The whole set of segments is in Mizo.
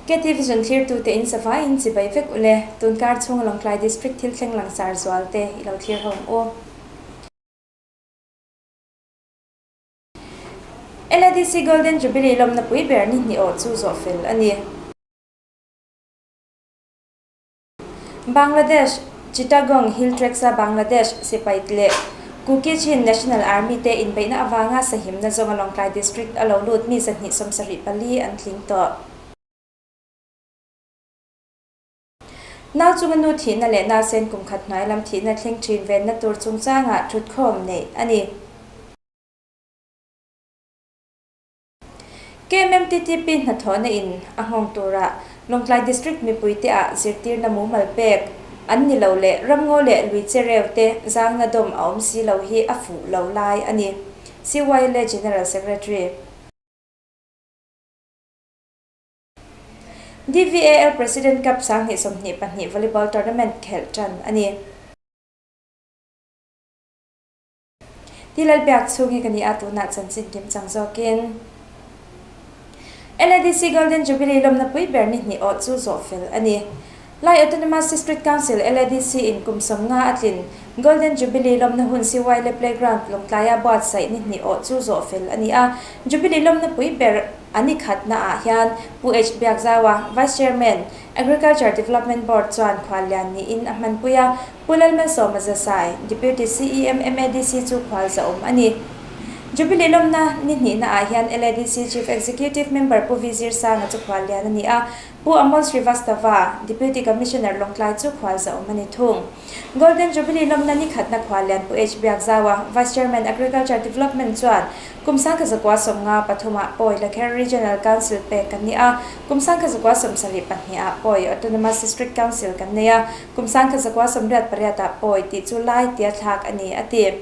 KT Vision thlirtute in savaiin chibai vek ule, tunkar chhunga Lawngtlai District thil thleng langsar zual te i lo thlir ho ang u. LADC Golden Jubilee lawmna pui ber ni hnih awh chu zawh fel a ni. Bangladesh, Chittagong Hill Tracts-a Bangladesh sipai leh Kuki-Chin National Army te inbeihna avanga sahimna zawnga Lawngtlai District a lo lut mi 274 an tling tawh. Nau chunga nu thihna leh nausen kum khat hnuai lam thihna thleng thin venna tur chungchangah thutkhawm neih a ni. KMMTTP hnathawhna in a nghawng turah Lawngtlai District mipuite ah zirtirna mumal pek an ni lo leh ramngaw leh lui chereu te zangna dawm a awm si lo hi a fuh lo lai a ni, CYLA General Secretary. DVAL President Cup 2022 Volleyball Tournament khelh tan a ni. Ti Lalbiak chhung hi ka ni a, tunah chanchin kim chang zawkin LADC Golden Jubilee lawmna pui ber ni hnih awh chu zawh fel a ni. Lai Autonomous District Council, LADC, in kum 50 a tlin Golden Jubilee lawmna hun Siwaile Playground Lawngtlaia buatsaih ni hnih awh chu zawh fel a ni a. Jubilee lawmna pui ber a ni khatnaah hian Pu H Biakzaua, Vice Chairman, Agriculture Development Board chuan khuallian niin a hmanpui a, Pu Lalmalsawma Zasai, Deputy CEM MADC chu khual zahawm a ni. Jubilee lawmna ni hnihnaah hian LADC Chief Executive Member Pu V Zirsanga chu khual lian a ni a, Pu Amol Srivastava, Deputy Commissioner Lawngtlai chu khual zahawm a ni thung. Golden Jubilee lawmna ni khatna khual lian Pu H Biakzaua, Vice Chairman Agriculture Development chuan Kum 1953 Pawi Lakher Regional Council pek kan ni a, kum 1972 Pawi Autonomous District Council kan nei a, Kum 1988 ah pawi tih chu lai tia thlak a ni, a ti.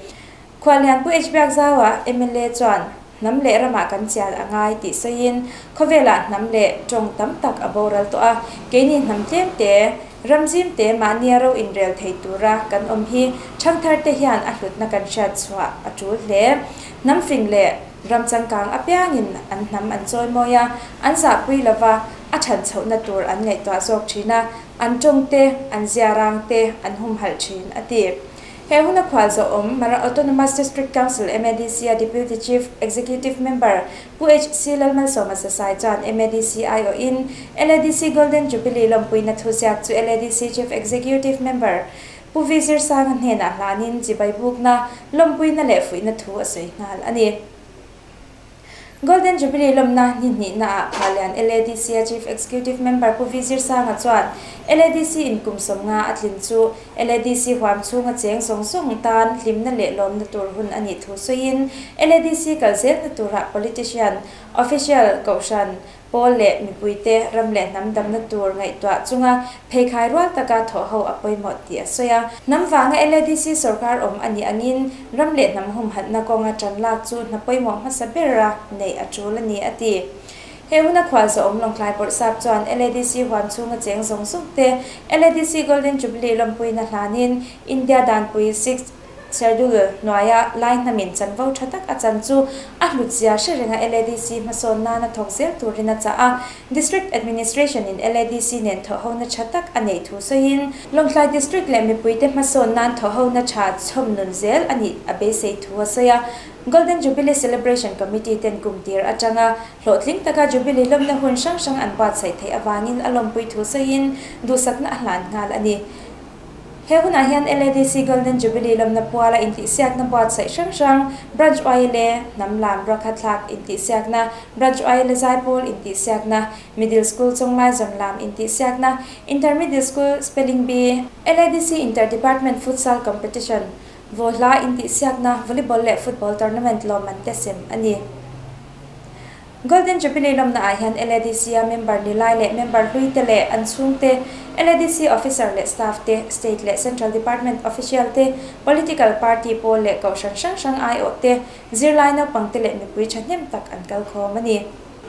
Khuallian Pu H Biakzaua, mla chuan hnam leh ramah kan chian a ngai tih sawiin, khawvelah hnam leh tawng tam tak a boral tawh a, keini hnam tlem te, ram zim te mahnia ro inrel thei tura kan awm hi thangthar te hian a hlutna kan hriat chhuah a tul hle. Hnam fing leh ram changkang apiangin an hnam an chawimawi a, an zahpui lova a than chhohna tur an ngaihtuah zawk thin a, An tawng te, an ziarang te an humhalh thin, a ti. He huna khual zawhawm Mara Autonomous District Council, MADC, a Deputy Chief Executive Member Pu HC Lalmalsawma Sasai chuan MADC aiawhin LADC Golden Jubilee lawmpuina thuziak chu LADC Chief Executive Member Pu V Zirsanga hnenah hlanin chibai bukna, lawmpuina leh fuihna thu a sawi nghal a ni. Golden Jubilee lawmna ni hnihnaah Phalian LADC-a Chief Executive Member Pu V Zirsanga chuan LADC in kum 50 a tlin chu LADC huam chhunga cheng zawng zawng tan hlimna leh lawmna tur hun a nih thu sawiin LADC kal zelna turah politician, official, kohhran, Pawl leh mipuite ram leh hnam damna tur ngaihtuah chunga pheikhai rual taka thawh ho a pawimawh tih a sawi a. Hnam vanga LADC sorkar awm a nih angin ram leh hnam humhalhna kawnga tan lak chu hna pawimawh hmasa bera neih a tul a ni, a ti. He huna khual zawhawm Lawngtlai Bawrhsap chuan LADC huam chhunga cheng zawng zawng te LADC Golden Jubilee lawmpuina hlanin India danpui sixth Schedule hnuaia lai hnamin chanvo tha tak a chan chu a hlutzia hre renga LADC hmasawn nana thawk zel turin a chah a. District Administration in LADC nen thawhhona tha tak a neih thu sawiin, Lawngtlai District leh mipuite hmasawn nan thawhhona tha chhawm nun zel a nih a beisei thu a sawi a. Golden Jubilee Celebration Committee ten kum tir atanga hlawhtling taka Jubilee lawmna hun hrang hrang an buatsaih theih avangin a lawmpui thu sawiin duhsakna a hlan nghal a ni. He hunah hian LADC Golden Jubilee lawmna puala intihsiakna buatsaih hrang hrang, Branch YLA, Hnam Lam Rakhathlak intihsiakna, Branch YLA Zaipawl intihsiakna, Middle School Chawnglai Zawn Lam intihsiakna, Inter Middle School Spelling Bee, LADC Inter Department Futsal Competition, Vawhla intihsiakna, Volleyball leh Football Tournament lawmman te sem a ni. Golden Jubilee lawmnaah hian LADC-a member ni lai leh member hlui te leh an chhungte, LADC officer leh staff te, state leh central department official te, political party pawl leh kohhran hrang hrang aiawh te, zirlai naupang te leh mipui thahnem tak an kal khawm a ni.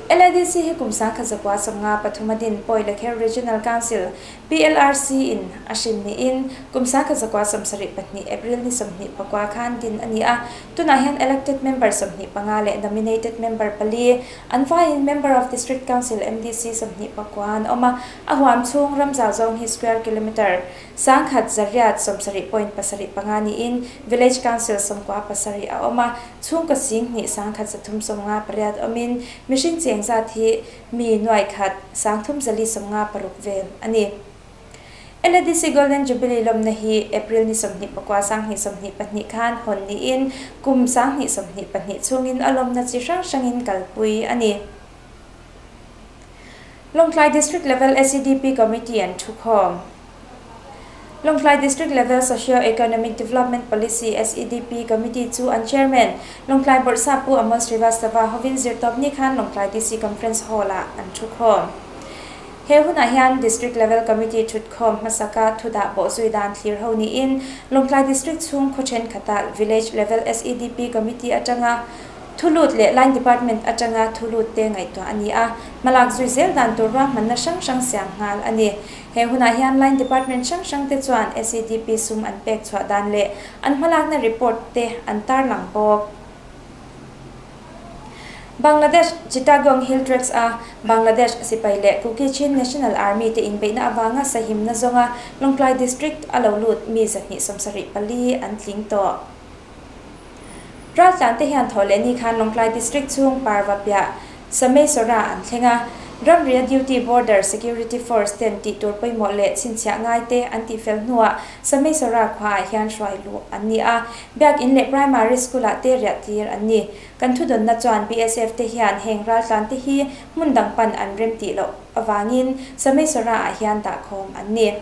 LADC hi kum 1953 a din Pawi Lakher Regional Council, PLRC, in a hrin niin kum 1972 April ni 24 khan din a ni a. Tunah hian elected member 25 leh nominated member pali, an vaiin Member of District Council, MDC, 29 an awm a. A huam chhung ram zau zawng hi square kilometre 1,875.75 niin Village Council 97 a awm a. Chhungkaw sing hnih 1,358 awmin mihring cheng zat hi mi nuaikhat 3,056 vel a ni. LADC Golden Jubilee lawmna hi April ni 29 2022 khan hawn niin kum 2022 chhungin a lawmna chi hrang hrangin kalpui a ni. Lawngtlai District Level SEDP Committee an thukhawm. Lawngtlai District Level Socio-Economic Development Policy, SEDP, Committee chu an Chairman, Lawngtlai Bawrhsap Pu Amol Srivastava hovin zirtawpni khan Lawngtlai DC Conference Hall-ah an thukhawm. He hunah hian District Level Committee thutkhawm hmasaka thudah bawhzui dan thlir ho niin Lawngtlai District chhung khaw thenkhatah Village Level SEDP Committee atanga Thulut leh Line Department atanga thulut te ngaihtuah a ni a, hmalak zui zel dan tur ruahmanna hrang hrang siam nghal a ni. He hunah hian Line Department hrang hrang te chuan SEDP sum an pek chhuah dan leh an hmalakna report te an tarlang bawk. Bangladesh Chittagong Hill Tracts a Bangladesh sipai leh Kuki Chin National Army te inbeihna avanga sahimna zawnga Lawngtlai District a lo lut mi 274 an tling tawh. Raltlan te hian thaw leh ni khan Lawngtlai District chhung Parva piah Sameisawra an thleng a, ramria duty Border Security Force ten tih tur pawimawh leh chhinchhiah ngai te an tih fel hnuah Sameisawra khuaah hian hruai luh an ni a, Biakin leh Primary School ah te riah tir an ni. Kan thudawnna chuan BSF te hian heng raltlan te hi hmun dang pan an rem tih loh avangin Sameisawra ah hian dahkhawm an ni.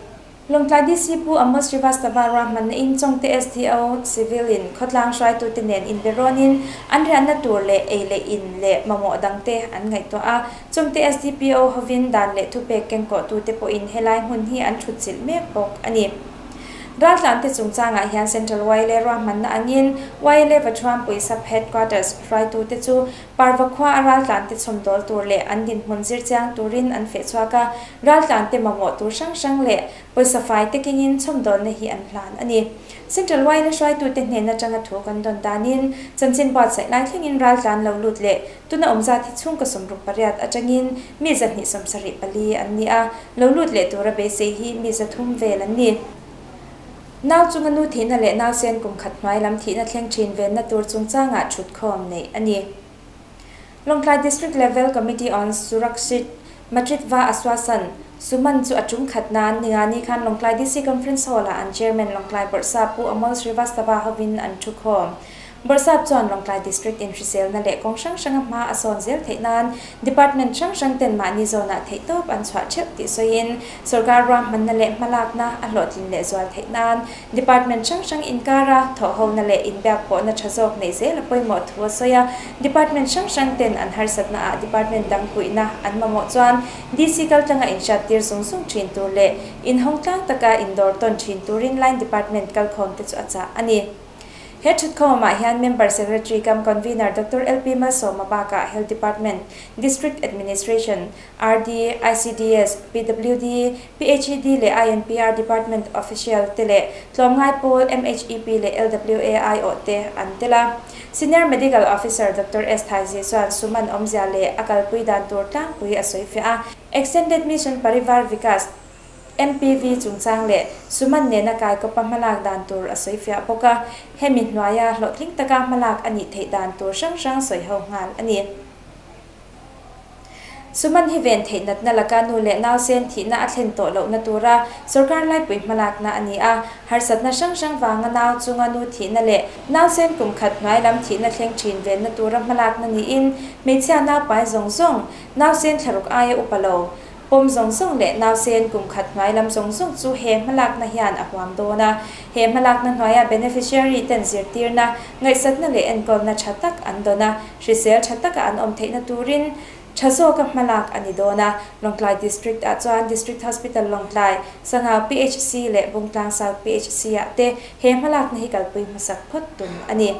Lawngtlai DC Pu Amos Srivastava ruahmanna in Chawngte SDO Civil in khawtlang hruaitute nen inbe rawnin an riahna tur leh ei leh in leh mamawh dangte an ngaihtuah a. Chawngte SDPO hovin dan leh thupek kengkawhtute pawhin helai hmun hi an thutchilh mek bawk a ni. Raltlante chungchangah hian Central YLA ruahmanna angin YLA Vathuampui Sub Headquarters hruaitute chu Parva khua a raltlante chhawmdawl tur leh an dinhmun zir chiang turin an feh chhuak a, raltlante mamawh tur hrang hrang leh pawisa fai te kengin chhawmdawlna hi an hlan a ni. Central YLA hruaitute hnen atanga thu kan dawn danin chanchin buatsaih lai thlengin raltlan lo lut leh tuna awm zat hi chhungkaw 68 atangin mi 274 an ni a, lo lut leh tura beisei hi mi 300 vel an ni. Nau chunga nu thihna leh nausen kum khat hnuai lam thihna thleng thin venna tur chungchangah thutkhawm neih a ni. Lawngtlai District Level Committee on Surakshit Matritva Aswasan, Suman chu a tum khat nan Ningani khan Lawngtlai DC Conference Hall-ah an Chairman Lawngtlai Bawrhsap Pu Amol Srivastava hovin an thukhawm. Bawrhsap chuan Lawngtlai District in hriselna leh kawng hrang hranga hma a sawn zel theih nan Department hrang hrang ten mahni zawnah theihtawp an chhuah theuh tih sawiin sawrkar ruahmanna leh hmalakna a hlawhtlin leh zual theih nan Department hrang hrang inkara thawhhona leh inbiakpawhna tha zawk neih zel a pawimawh thu a sawi a. Department hrang hrang ten an harsatna ah Department dang puihna an mamawh chuan DC kaltlanga inhriattir zung zung thin tur leh inhawng tlang taka indawr tawn thin turin Line Department kalkhawm te chu a chah a ni. He thutkhawmah hian Member Secretary cum Convener Doctor LP Malsawma bakah Health Department, District Administration, RD, ICDS, PWD, PHED leh INPR Department Official te leh tlawmngai pawl MHEP leh LWA aiawh te an tel a. Senior Medical Officer Doctor S Thaizi chuan Suman awmzia leh a kalpui dan tur tlangpui a sawifiah a. Extended Mission Parivar Vikas, MPV chungchang leh Suman nena kaikawpa hmalak dan tur a sawi fiah bawk a, hemi hnuaia hlawhtling taka hmalak a nih theih dan tur hrang hrang sawi ho nghal a ni. Suman hi ven theih natna laka nu leh nausen thihna a thlen tawh lohna tura sawrkar laipui hmalakna a ni a, harsatna hrang hrang vanga nau chunga nu thihna leh nausen kum khat hnuai lam thihna thleng thin venna tura hmalakna niin hmeichhia naupai zawng zawng nausen thlaruk aia upa lo Pawm zawng zawng leh nausen kum khat hnuai lam zawng zawng chu he hmalakna hian a huam dawn a. He hmalakna hnuaia beneficiary ten zirtirna, ngaihsatna leh enkawlna tha tak an dawn a, hrisel tha taka an awm theihna turin tha zawka hmalak a ni dawn a. Lawngtlai District ah chuan District Hospital Lawngtlai, Sangau PHC leh Bungtlang South PHC ah te he hmalakna hi kalpui hmasak phawt tum a ni.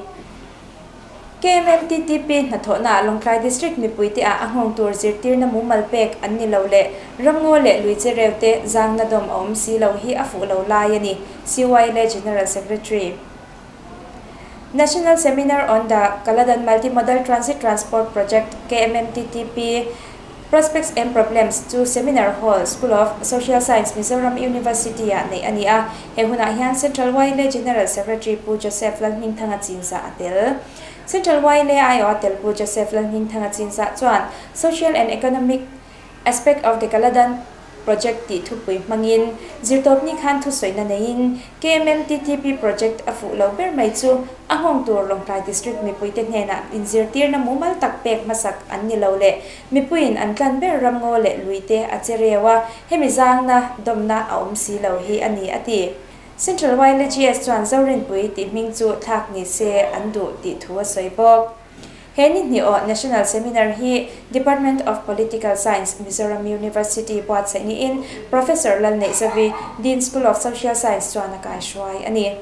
KMMTTP hnathawhnaah Lawngtlai District mipuite ah a nghawng tur zirtirna mumal pek an ni lo leh ramngaw leh lui chereu te zangna dawm a awm si lo hi a fuh lo lai a ni, CYLA General Secretary. National Seminar on the Kaladan Multimodal Transit Transport Project, KMMTTP, Prospects and Problems chu Seminar Hall, School of Social Science, Mizoram University-ah neih a ni a. He hunah hian Central YLA General Secretary Pu Joseph Lalhmingthanga Chinzah a tel. Central YLA aiawh a tel Pu Joseph Lalhmingthanga Chinzah chuan Social and Economic Aspect of the Kaladan Project tih thupui hmangin zirtawpni khan thusawiina neiin KMMTTP project a fuh lo ber mai chu a nghawng tur Lawngtlai District mipuite hnenah inzirtirna mumal tak pek hmasak an ni lo leh mipuiin an tlan ber ramngaw leh luite a che reu a, hemi zangna dawmna a awm si lo hi a ni a ti. Central YLGS chuan Zorinpui tih hming chu thlak ni se an duh tih thu a sawi bawk. He ni hnih aw National Seminar hi Department of Political Science, Mizoram University buatsaih niin Professor Lalneihzavi, Dean School of Social Science chuan a kaihruai a ni.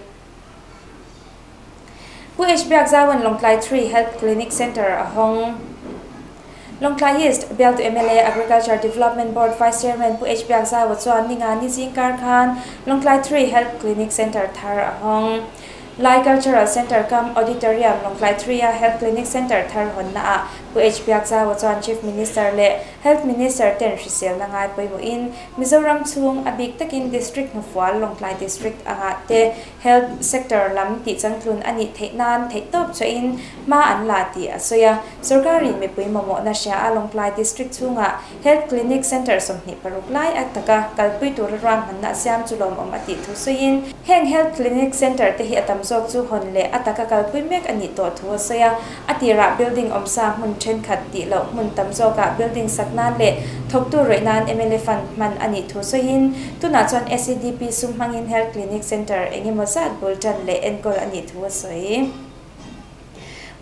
Pu H Biakzauan Lawngtlai Tree Health Clinic Centre a hawng. Lawngtlai East bialtu mla Agriculture Development Board Vice Chairman Pu H Biakzaua chuan ninga ni zingkar khan Lawngtlai Tree Health Clinic Centre thar a hawng. Lai Cultural Centre kam Auditorium, Lawngtlai Threia Health Clinic Centre thar hawnnaah Pu H Biakzaua chuan Chief Minister leh Health Minister ten hriselna ngai pawimawhin Mizoram chhung a bik takin District hnufual Lawngtlai District angah te Health Sector lam tihchangtlun a nih theih nan theihtawp chhuahin hma an la tih a sawi a. Sorkarin mipui mamawhna hria a Lawngtlai District chhungah Health Clinic Centre 26 lai a taka kalpui tura ruahmanna a siam chu lawmawm a tih thu sawiin, heng Health Clinic Centre te hi a tam zawk chu hawn leh a taka kalpui mek a nih tawh thu a sawi a. A tirah building awmsa hmun thenkhat tih loh hmun tam zawkah building sak nan leh thawktu rawih nan mla fund hman a nih thu sawiin, tunah chuan SEDP sum hmangin Health Clinic Centre engemaw zat bul tan leh enkawl a nih thu a sawi.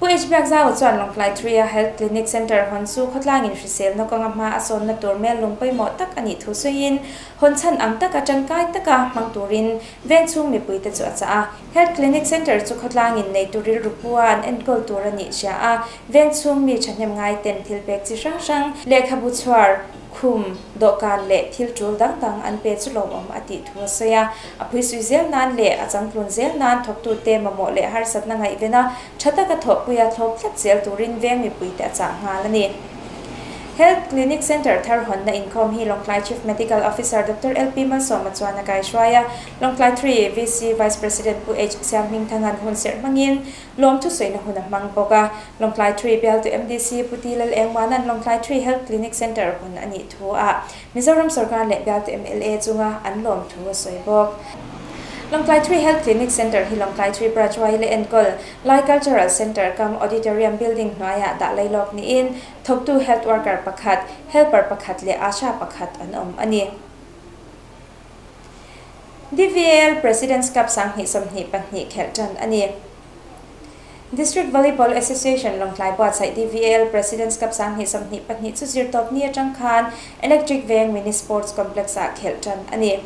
Pu H Biakzau chuan Lawngtlai Threia Health Clinic Centre hawn chu khawtlangin hriselna kawnga hma a sawnna tur mel lung pawimawh tak a nih thu sawiin, hawn chhan ang taka tangkai taka hmang turin veng chhung mipuite chu a chah a. Health Clinic Centre chu khawtlangin neitu rilru pua an enkawl tur a nih hria a, veng chhung mi thahnem ngaiten thil pek chi hrang hrang, lehkhabu chhuar, Khum, dawhkan leh thil tul dang dang an pe chu lawmawm a tih thu a sawi a. A phuisui zel nan leh a changtlun zel nan thawktute mamawh leh harsatna ngaihven a, tha taka thawhpuia thlawp tlat zel turin veng mipuite a chah nghal a ni. Health Clinic Centre thar hawnna inkhawm hi Lawngtlai Chief Medical Officer Doctor LP Malsawma chuan a kaihruai a. Lawngtlai 3 VC Vice President Pu H Siamhmingthanga'n hun serh hmangin Lawm thusawiina hun a hmang bawk a, Lawngtlai Tree bialtu MDC Pu Ti Lal Engmuana'n Lawngtlai Tree Health Clinic Centre hun a nih thu ah Mizoram sawrkar leh bialtu mla chunga an lawm thu a sawi bawk. Lawngtlai Tree Health Clinic Centre hi Lawngtlai Tree Branch Waile enkawl Lai Cultural Centre kam Auditorium Building hnuaiah dah lailawk niin thawktu Health Worker pakhat, Helper pakhat leh Asha pakhat an awm a ni. DVL President's Cup 2022 khelh tan a ni. District Volleyball Association Lawngtlai buatsaih DVL President's Cup 2022 chu zirtawpni atang khan Electric Veng Mini Sports Complex-ah khelh tan a ni.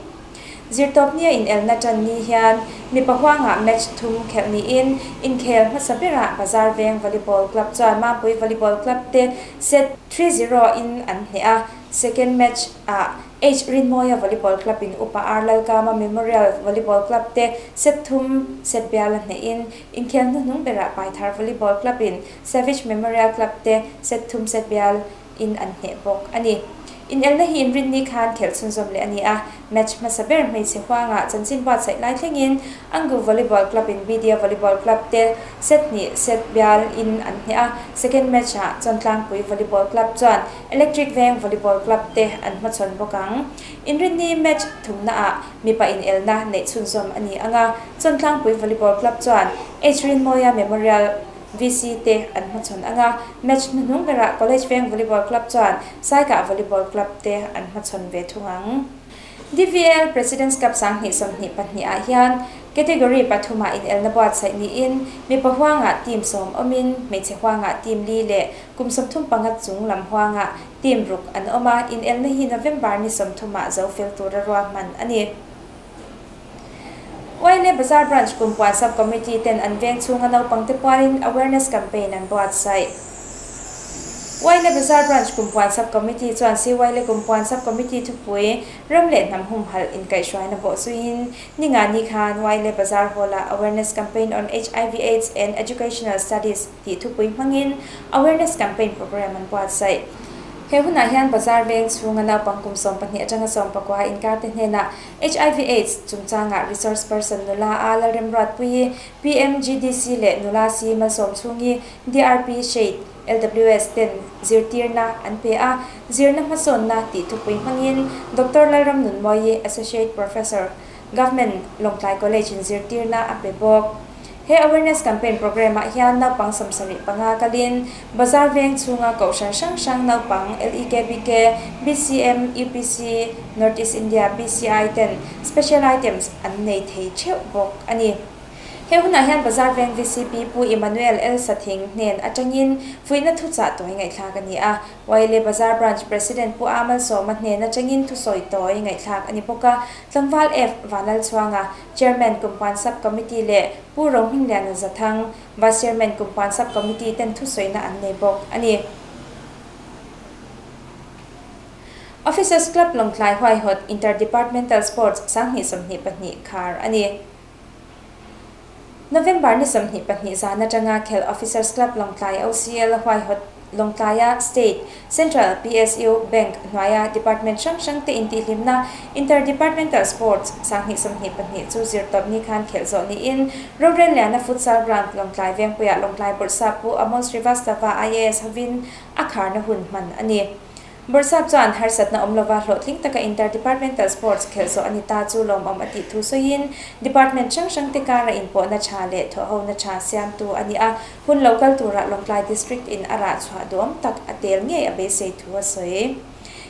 Zirtawpnia inelna tan ni hian mipa huangah match thum khelh niin inkhel hmasa berah Bazar Veng Volleyball Club chuan Mampui Volleyball Club te set 3-0 in an hneh a, second match ah H Rinmawia Volleyball Club in Upa R Lalkama Memorial Volleyball Club te set thum set bial a hnehin inkhel hnuhnung berah Paithar Volleyball Club in Savage Memorial Club te set thum set bial in an hneh bawk a ni. Inelna hi inrinni khan khelh chhunzawm leh a ni a, match hmasa ber hmeichhe huangah chanchin buatsaih lai thlengin Angu Volleyball Club in Bidia Volleyball Club te set hnih set bial in an hneh a, second match ah Chawntlangpui Volleyball Club chuan Electric Veng Volleyball Club te an hmachhawn bawk ang. Inrinni match thumna ah mipa inelna neih chhunzawm a ni ang a, Chawntlangpui Volleyball Club chuan H Rinmawia Memorial VC te an hmachhawn ang a, match hnuhnung berah College Veng Volleyball Club chuan Saikah Volleyball Club te an hmachhawn ve thung ang. DVL President's Cup 2022 ah hian Category pathumah inelna buatsaih niin mipa huangah team sawm awmin hmeichhe huangah team li leh Kum 35 chung lam huangah team ruk an awm a, inelna hi November ni 30 ah zo fel tura ruahman a ni. YLA Bazar Branch Kumpuan Sub Committee ten an veng chhunga naupangte pualin Awareness Campaign an buatsaih. YLA Bazar Branch Kumpuan Sub Committee chuan CYLA Kumpuan Sub Committee thupui ram leh hnam humhalh inkaihhruaina bawh zuiin ningani khan YLA Bazar Hall-ah Awareness Campaign on HIV Aids and Educational Studies tih thupui hmangin Awareness Campaign Programme an buatsaih. He hunah hian Bazar veng chhunga naupang kum 12 atanga 19 inkarte hnenah Hiv Aids chungchangah Resource Person nula a Lalremruatpuii, PMGDC leh nula si Malsawm chhungi, DRP, Shade, LWS ten zirtirna an pe a, zirna hmasawnna tih thupui hmangin Doctor Lalramnunmawii, Associate Professor, Government Lawngtlai College in zirtirna a pe bawk. He Awareness Campaign Programme ah hian naupang 75 kalin Bazar veng chhunga kohhran hrang hrang naupang LEKBK, BCM, UPC, North East India, BCI ten Special Items an nei thei theuh bawk a ni. He hunah hian Bazar veng VCP Pu Emmanuel L Sathing hnen atangin fuihna thuchah tawi ngaihthlak a ni a. YLA Bazar Branch President Pu A Malsawma hnen atangin thusawi tawi ngaihthlak a ni bawk a. Tlangval F Vanlalchhuanga, Chairman Kumpuan Sub Committee leh Pu Rohmingliana Zathang, Vice Chairman Kumpuan Sub Committee ten thusawina an nei bawk a ni. Officers Club Lawngtlai huaihawt Inter-Departmental Sports 2022 khar a ni. November ni 22 zan atanga khelh Officers Club Lawngtlai OCL huaihawt Lawngtlaia State, Central, PSU, Bank hnuaia Department hrang hrang te intihhlimna Inter-Departmental Sports 2022 chu zirtawp ni khan khelh zawh niin Rorel Liana Futsal Ground Lawngtlai Vengpuiah Lawngtlai Bawrhsap Pu Amol Srivastava IAS hovin a kharna hun hman a ni. Bawrhsap chuan harsatna awm lova hlawhtling taka Inter-Departmental Sports khelh zawh a ni ta chu lawmawm a tih thu sawiin Department hrang hrang te kara inpawhna tha leh thawhhona tha siamtu a ni a, hun lo kal turah Lawngtlai District in a rah chhuah duhawm tak a tel ngei a beisei thu a sawi.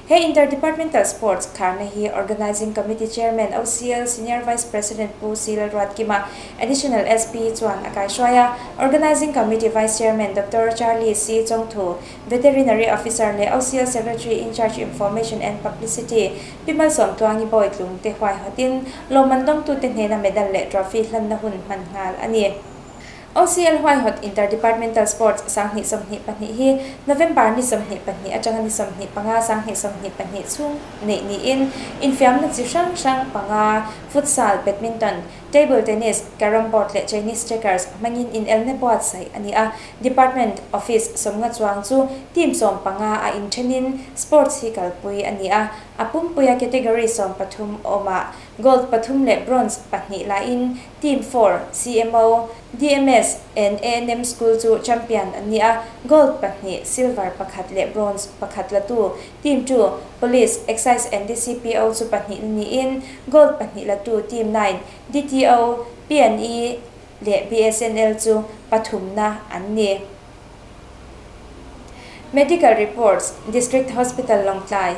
He Inter-Departmental Sports kharna hi Organising Committee Chairman OCL Senior Vice President Pu C Lalruatkima, Additional SP, chuan a kaihruai a, Organising Committee Vice Chairman Doctor Charlie C Chongthu, Veterinary Officer leh OCL Secretary in Charge Information and Publicity Pi Malsawmtluangi Bawitlung te huaihawtin lawmman dawngtute hnena medal leh trophy hlanna hun hman nghal a ni. OCL huaihawt Inter-Departmental Sports 2022 hi November ni 22 atanga ni 25 2022 chhung neih niin infiamna chi hrang hrang panga, futsal, badminton, table tennis, carrom board leh Chinese checkers hmangin inelna buatsaih a ni a. Department Office sawmnga chuang chu team 15 a inthenin sports hi kalpui a ni a, a pumpuia category 13 awmah gold pathum leh bronze pahnih laiin Team 4, CMO, DMS and ANM School chu champion an ni a, gold pahnih, silver pakhat leh bronze pakhat latu. Team 2, Police, Excise and DCPO chu pahnih na niin, gold pahnih latu Team 9, DTO, P&E leh BSNL chu pathumna an ni. Medical reports, District Hospital Lawngtlai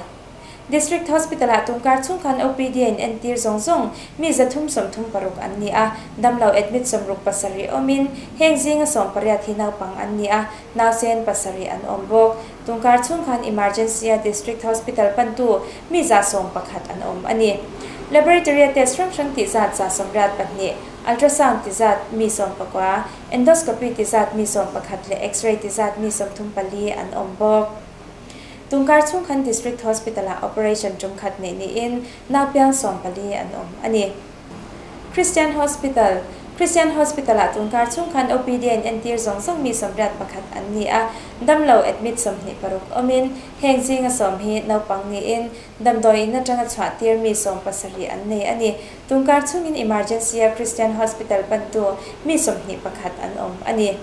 District Hospital-ah tungkar chhung khan OPD a inentir zawng zawng mi 336 an ni a, damlo admit 67 awmin heng zinga 18 hi naupang an ni a, nausen pasarih an awm bawk. Tungkar chhung khan emergency-a District Hospital pantu mi 111 an awm a ni. Laboratory-a test hrang hrang tih zat 182, ultrasound ti zat mi 19, endoscopy ti zat mi 11 leh x-ray ti zat mi 34 an awm bawk. Tungkar chhung khan District Hospital-ah operation tumkhat neih niin naupiang 14 an awm a ni. Christian Hospital Christian Hospital-ah tungkar chhung khan OPD a inentir zawng zawng mi 81 an ni a, damlo admit 26 awmin heng zinga 10 hi naupang niin damdawi in atanga chhuah tir mi 17 an nei a ni. Tungkar chhungin emergency-a Christian Hospital pantu mi 21 an awm a ni.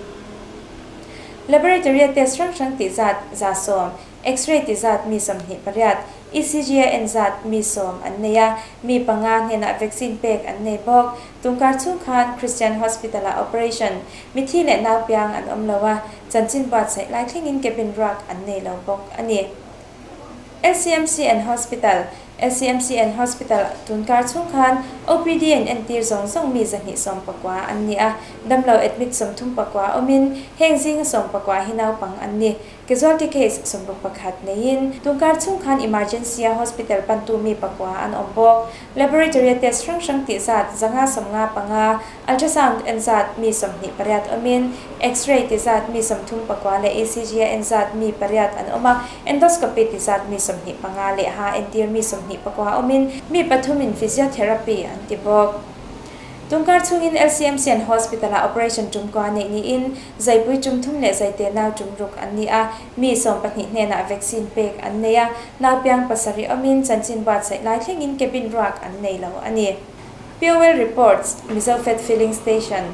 Laboratory-a test hrang hrang tih zat 110, X-ray tih zat mi 28, ECG-a en zat mi 10 an nei a, mi panga hnenah vaccine pek an nei bawk. Tungkar chhung khan Christian Hospital-ah operation, mithi leh naupiang an awm lo a, chanchin buatsaih lai thlengin cabin ruak an nei lo bawk a ni. LCMC and Hospital. LCMCN Hospital tunkar chhung khan OPD an entir zawng zawng mi 219 an ni a, damlo admit 34 awmin heng zinga 19 hi naupang an ni. Casualty case 61 neiin tunkar chhung khan emergency a hospital pantu mi 9 an awm bawk. Laboratory test hrang hrang tih zat 595, ultrasound en zat mi 28 awmin X-ray ti zat mi 39 leh ECG a en zat mi 8 an awm a, endoscopy ti zat mi 25 leh ha entir mi 29 awmin mi 3 in physiotherapy an ti bawk. Tunkar chungin LCMCN Hospital a operation tum kwa nei niin zaipui tum thum leh zaite nau tum ruk an ni a, mi 12 hnenah vaccine pek an nei a, nau piang 7 awmin chanchin buatsaih lai thlengin cabin ruak an nei lo a ni. POL reports, Mizofed Filling Station.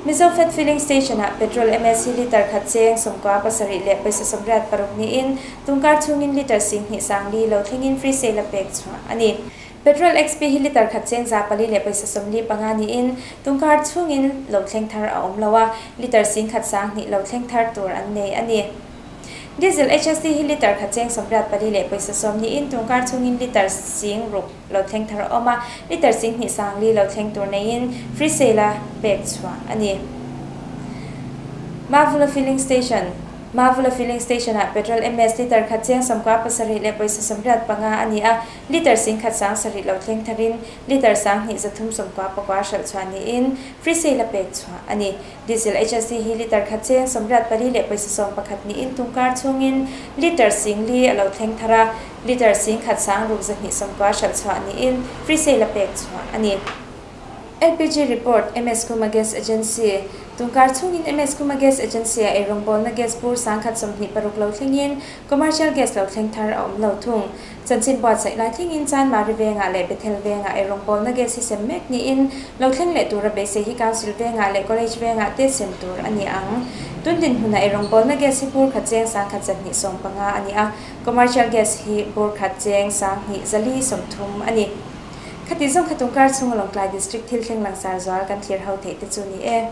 Mizofed Filling Station a petrol MSC liter khat cheng 97 leh paisa 86 niin tunkar chungin liter 2 sangli lo thlengin free sale a pek chhuah a ni. Petrol XP hi liter khat cheng 400 leh paisa 45 niin tunkar chungin lo thleng thar a awm lo a, liter 1 sang hnih lo thleng thar tur an nei a ni. Diesel HSD hi liter khat cheng 84 leh paisa 10 niin tunkar chungin liter 6 lo thleng thar a awm a, liter 2 sangli lo thleng tur neiin free sale a pek chhuah a ni. Mavula Filling Station. Mavula Filling Station a petrol MS liter khat cheng 97 leh paisa 85 a ni a, liter 1 sang 7 lo thleng tharin liter 2 399 hral chhuah niin free sale a pek chhuah a ni. Diesel HSD hi liter khat cheng 84 leh paisa 11 niin tunkar chungin liter 4 a lo thleng thar a, liter 1 sang ruk 290 hral chhuah niin free sale a pek chhuah a ni. LPG report, MS Kuma Gas Agency. Tunkar chungin MS Kuma Gas Agency a eirawngbawl na gas bur 126 lo thlengin commercial gas lo thleng thar a awm lo thung. Chanchin buatsaih lai thlengin Chanmari venga leh Bethel venga eirawngbawl na gas hi sem mek niin lo thleng leh tura beisei hi council venga leh college venga te sem tur a ni ang. Tundin hmuna eirawngbawl na gas hi bur khat cheng 1215 a ni a, commercial gas hi bur khat cheng 2430 a ni. Khati zawng kha tunkar chhunga Lawngtlai District thil thleng langsar zual kan thlir ho theih te chu ni e.